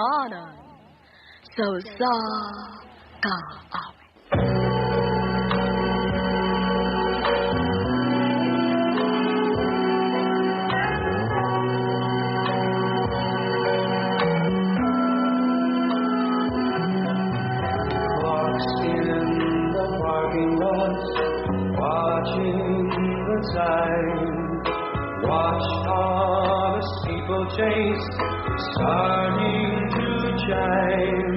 Handumanan sa usa ka awit. Clocks in the parking lot, watching the time. Watch on a steeplechase, starting to chime.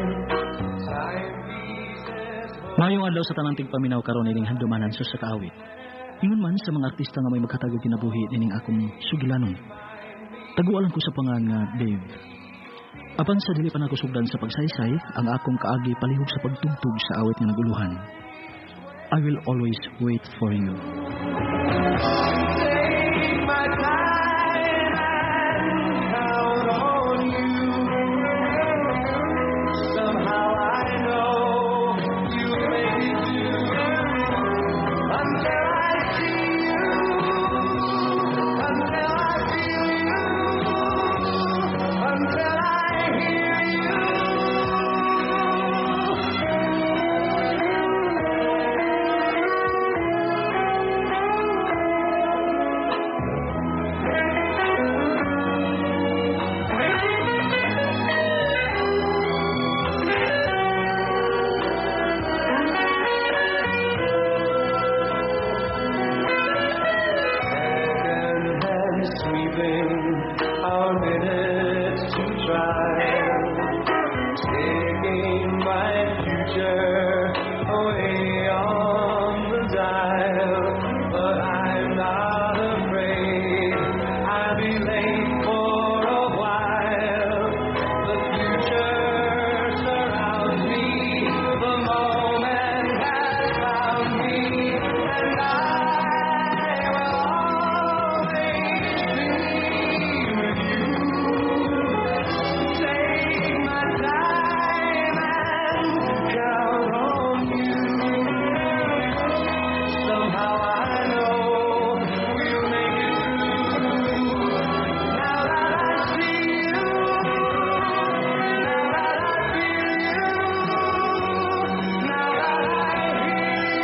Timepieces. Ngayong adlaw sa tanang tigpaminaw karon ining handumanan sa usa ka awit. Ingon man sa mga artista nga may maghatag og kinabuhi nining akong sugilanon. Tagualan ko sa pangan nga Dave. Apan sa dili pa nako sugdan sa pagsaysay, ang akong kaagi palihog sa pagtugtog sa awit nga naguluhan. I will always wait for you. Take my time and count on you. Somehow I know you'll make it through. Until I see you, until I feel you, until I hear you. Second hand sweeping our minutes to try, taking my future away on the dial. But I'm not afraid I'll be late for a while. The future surrounds me, the moment has found me, and I will always be with you. Take my time and count on you. Somehow I know we'll make it through. Now that I see you, now that I feel you, now that I hear you.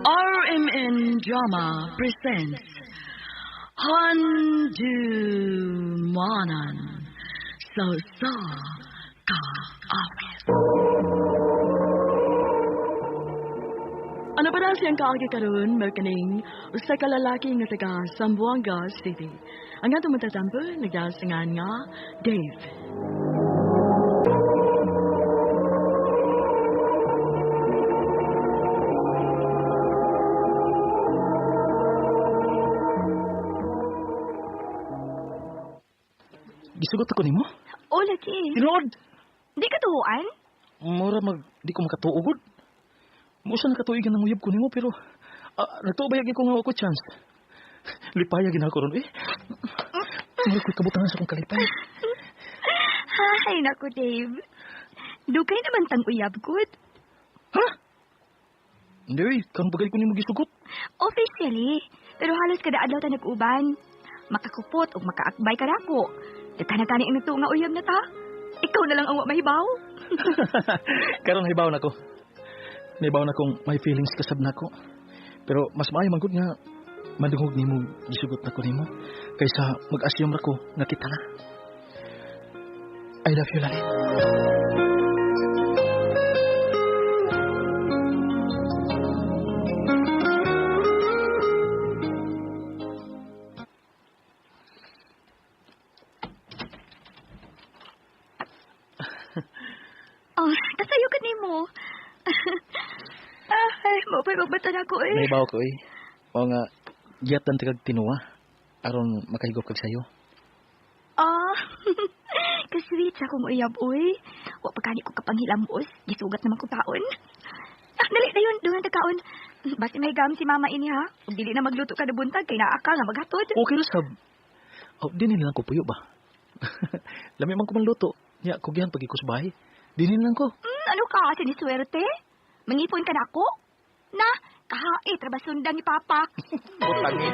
RMN Drama presents Handumanan sa usa ka awit. Ano pa na siyang kaagi karon mao kaning usa ka lalaki nga taga Zamboanga City. Ang atong matatampo nagdasingan nga Dave. Gisugot ako nimo? O, lagi. Tinuod. Di ka tuhuan? Mura mag di ko makatuo gud. Mo sa nakatuigan ng uyab ko nimo pero nagtuo ba ko nga ako chance. Lipaya gina ako ron eh. Mura ko'y kabutangan sa akong kalipay. Ay, naku, Dave. Dugay naman tang uyab, good. Ha? Hindi, uy. Karon bagay ko nimo gisugot. Officially, pero halos kada adlaw ta nag-uban. Makakupot o makaakbay ka nako. Daghan na gani ang nagtuo nga uyab na ta. Ikaw na lang ang wa mahibaw. Karon hibaw na ko. Nahibaw na kong may feelings kasab nako. Pero mas maayo man gud nga madungog nimo gisugot nako nimo kaysa mag-assume ra ko nga kita na. I love you, Lalit. Oh, kasayo ka nimo. Ay, mo pa'y magbata na ko eh. Nahibaw ko eh. O nga, giyatan ta kag tinuwa aron makahigop kag sayo. Ah, kasweet sa akong uyab, uy. Wa pa gani ko kapanghilamos. Gisugat naman ko taon. Ah, dali dayon, dungan ta kaon. Basta may gam si mama ini ha. Ug dili na magluto kada buntag kay naa ka nga maghatod. Okay ra sab. Oh, di nila lang ko puyo ba? Lami man ko manluto. Nya, kugihan pag sa bahay. Di nila lang ko. Ano ka, siniswerte? Mangipon ka na ako? Na, kahait, rabasundang ni Papa. Butang eh.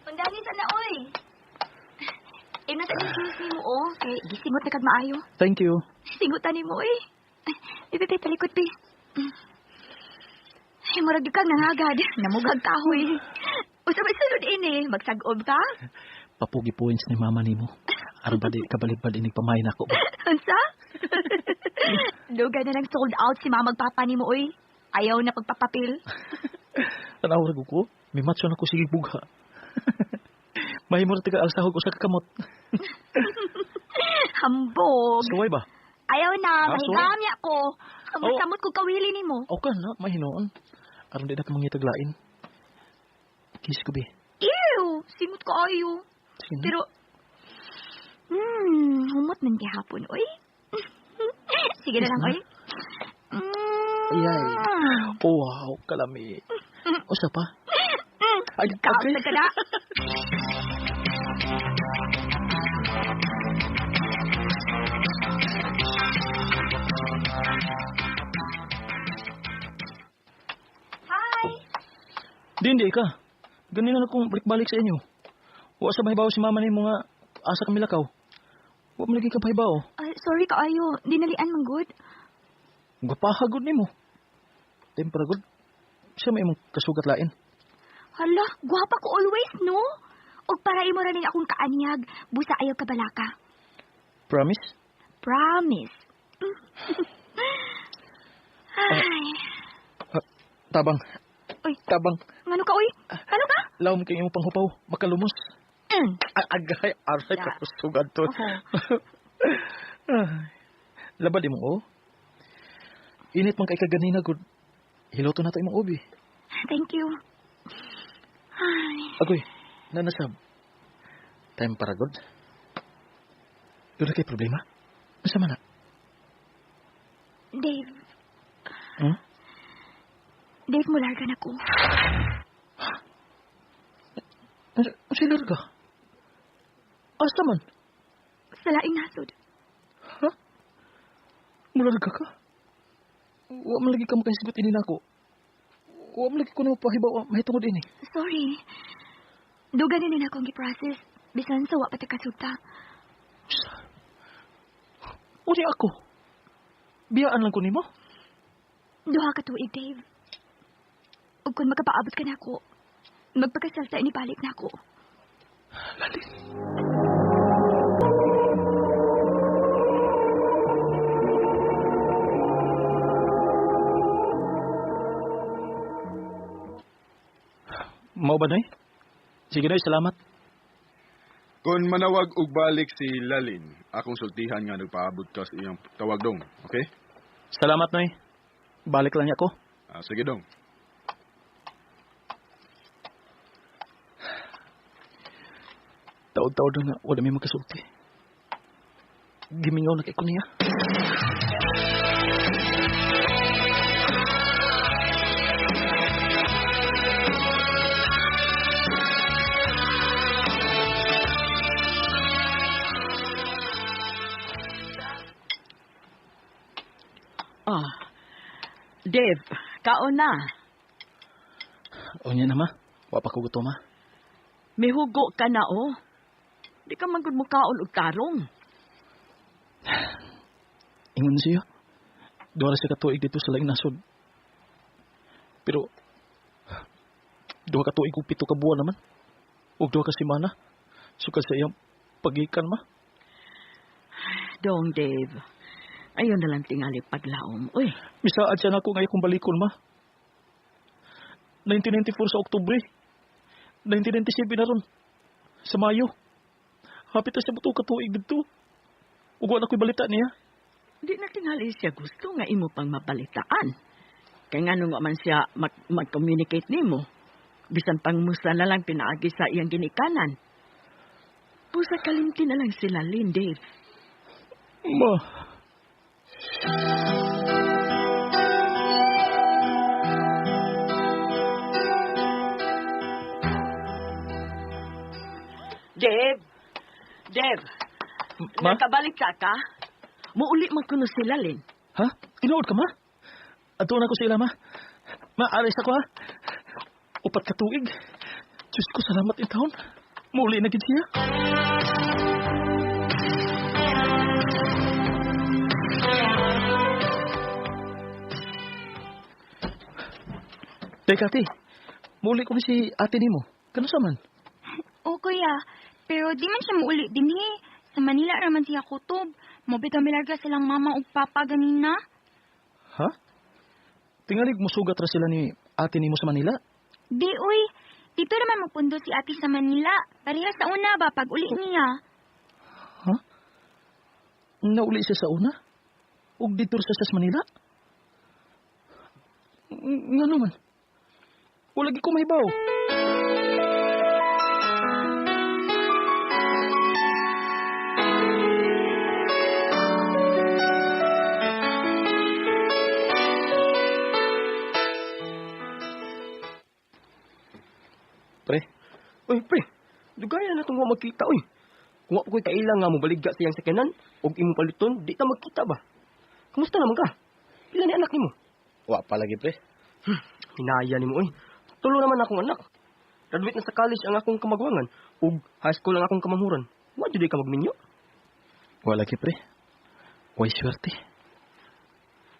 Undangin sa na, oy. Imo sa ning shoes nimo, oh. Kay gisingot na kag maayo. Thank you. Singutan nimo, oy. Ay, Bebe, talikod, be. Ay, murag di kang nangagad. Namugag kahoy. Usa may sulod ini, magsag-ob ka? Papugi points ni mama nimo. Aron ba di kabalibad inig pamahay nako ba? Unsa? Dugay na nang sold out si mama magpapa nimo, oy. Ayaw na pagpapapil. Tanaw ra ko. Mimatso na ko sige bugha. Mahimo ra taga alsahog usa ka kamot. Hambog. Suway ba? Ayaw na, Ah, mahigam niya ko. Kamot-kamot ko kawili nimo. Okay na, mahinoon. Aron di na ka mangitag lain. Kiss ko be. Ew, singot ko ayo. Sige na. Pero, humot man gihapon, oy. Sige na lang, oy. Ayay. Oh, wow, kalami. Usa pa? Ay, Kaot okay. na ka na. Hi! Di, hindi ka. Ganina na kong balik-balik sa inyo. Wa sa mahibaw si mama nimo nga asa kami lakaw. Wa man lagi ka mahibaw. Sorry kaayo, dinalian man gud. Gapahagod nimo. Tempra gud. Siya may imong kasugat lain. Hala, gwapa ko always, no? Og para imo ra ning akong kaanyag, busa ayaw ka balaka. Promise? Promise. Ay, Tabang. Uy. Tabang. ngano ka, oy? Ano ka? Lawom kay imong panghupaw. Makalumos. Agay, aray Ya. ka kusugad to. Ay, labad imong oh. Init man kay kaganina gud. Hiloto na to imong ubi. Thank you. Ay, Agoy, nanasab. Time para gud. Doon kay problema? Unsa man na? Dave. Hmm? Dave, mularga na ko. Unsa larga? Asa man? Sa laing nasod. Ha? Mularga ka? Wa man lagi ka makahisgot ini nako. Wa man lagi ko na mapahibaw mahitungod ini. Sorry. Dugan ni na akong gi-process. Bisan sa wa pa ta kasugta. Uni ako. Biyaan lang ko nimo. Duha ka tuig, Dave. Ug kung makapaabot ka nako, magpakasal ta inibalik nako. Lalin. Mao ba, Nay? Sige, Nay, salamat. Kung manawag og balik si Lalin, akong sultihan nga nagpaabot ka sa iyang tawag dong, okay? Salamat, Nay. Balik lang niya ko. Ah, sige dong. Taod-taod na nga, wala may makasulti. Gimingaw na kay ko niya. Ah, Dave, kaon na. O niya na, ma. Wa pa ko gutom, ma. Mihugo ka na, oh. Di ka man gud mo kaon og tarong. Ingon siya. Duha ra siya ka tuig dito sa laing nasod. Pero duha ka tuig ug 7 ka buwan naman. Ug 2 ka semana. Sukad sa iyang pagikan, ma. Dong, Dave. Ayun na lang tingali paglaom. Uy, Misaad siya na ako ngayon kung balikon, ma. 1994 sa Oktubre. 1997 na ron. Sa Mayo. Hapit na siya buto katuig dito. Ug wala ko'y balita niya. di na tingali siya gusto nga imo pang mabalitaan. Kay ngano nga man siya mag-communicate nimo. Bisan pangmusta na lang pinaagi sa iyang ginikanan. Pusa kalimti na lang sila, Lynn, Dave. Ma. Dave! Dave! Ma? Nakabalik ka ka? Muuli man kuno sila, Lynn. Ha? Tinuod ka, ma? Adto na ko sila, ma. Ma, aris ako, ha? 4 ka tuig. Diyos ko, salamat in taon. Muuli na gid siya. Teka, ate. Muuli ko ni si ate nimo. Kano sa man? O, kuya. Pero di man siya muuli din, he. Sa Manila raman siya kutob. Mobit ang milarga silang mama ug papa ganina. Ha? Tingalig musugat ra sila ni ate nimo sa Manila? Di, uy. Dito naman magpundo si ate sa Manila. Pareha sa una ba pag uli niya? Ha? Nauli siya sa una? Ug dito siya sa Manila? Ngano man? Wala gi ko mahibaw. Pre. Uy, pre. Dugay na natong wa magkita, uy. Kung wa pa ko'y kaila nga mobaligya sa iyang sakyanan og imong paliton, di ta magkita ba? Kumusta naman ka? Pila ni anak nimo? Wa pa lagi, pre. Hinaya nimo, uy. Tulo naman akong anak. Graduate na sa college ang akong kamagwangan ug high school ang akong kamanghuran. Wa jud ka magminyo? Wa lagi, pre. Way swerte.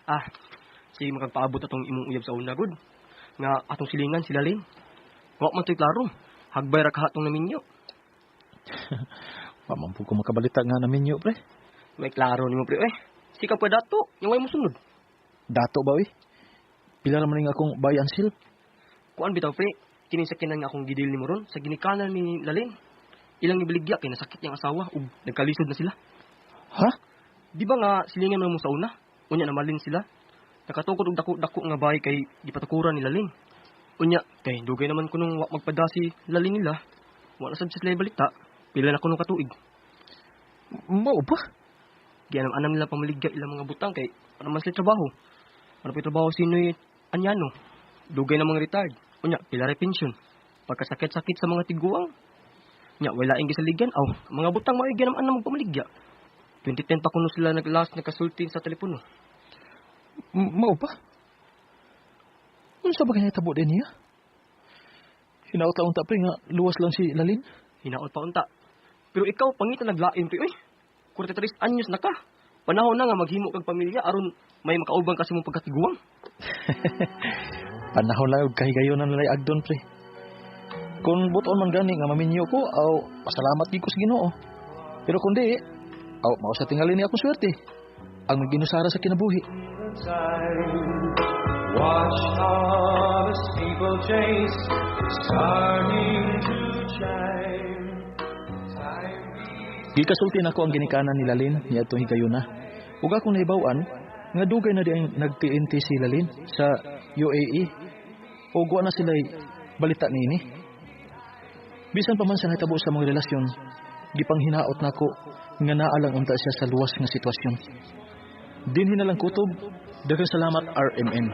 Ah, sige makagpaabot atong imong uyab sa una gud. Nga atong silingan sila Lynn. Wa man to'y klaro. Hagbay ra kahatong naminyo. Wa man pud ko makabalita nga naminyo, pre. May klaro nimo, pre. Sikap ka dato, yung way mo sunod. Dato ba, uy? Pila ra man ning akong buy and sell? Kuan bitaw, pre. Kini sa kinan nga akong gidil nimo ron sa ginikanan ni Lalin. Ilang gibaligya kay nasakit niyang asawa ug nagkalisod na sila. Ha? Di ba nga silingan man mo sa una? Unya namalin sila. Nakatukod og dako-dako nga bahay kay gipatukuran ni Lalin. Unya kay dugay naman kunong wa magpada si Lalin nila. Wa na sad sila balita. Pila na kuno katuig. Mao ba? Gianam-anam nila pamaligya ilang mga butang kay para man sila trabaho. Para pa trabaho si Noy Anyano. Dugay na mga retired. Unya pila ra pensyon. Pagkasakit-sakit sa mga tiguang. Nya wala ing gisaligan aw mga butang mao gianam-anam magpamaligya. 2010 pa kuno sila nag-last nagkasulti sa telepono. Mao ba? Unsa ba kay nahitabo din niya? Hinaot lang unta pre nga luwas lang si Lalin. Hinaot pa unta. Pero ikaw pangita naglain pre oy. 43 anyos na ka. Panahon na nga maghimo kag pamilya aron may makauban ka sa imong pagkatiguang. Panahon lang og kahigayonan nalay agdon pre. Kung buton man gani nga maminyo ko aw pasalamat gid ko sa Ginoo. Pero kung di, aw mao sa tingali ni akong swerte. Ang ginusara sa kinabuhi. Watch all the steeplechase starting to chime. Time Gikasulti nako ang ginikanan ni Lalin niadtong higayuna. Ug akong nahibaw-an nga dugay na di ang nag-TNT si Lalin sa UAE. Ug wa na sila'y balita niini. Bisan pa man sa nahitabo sa mga relasyon, gipanghinaot nako nga naa lang unta siya sa luwas nga sitwasyon. Dinhi na lang kutob, daghang salamat RMN.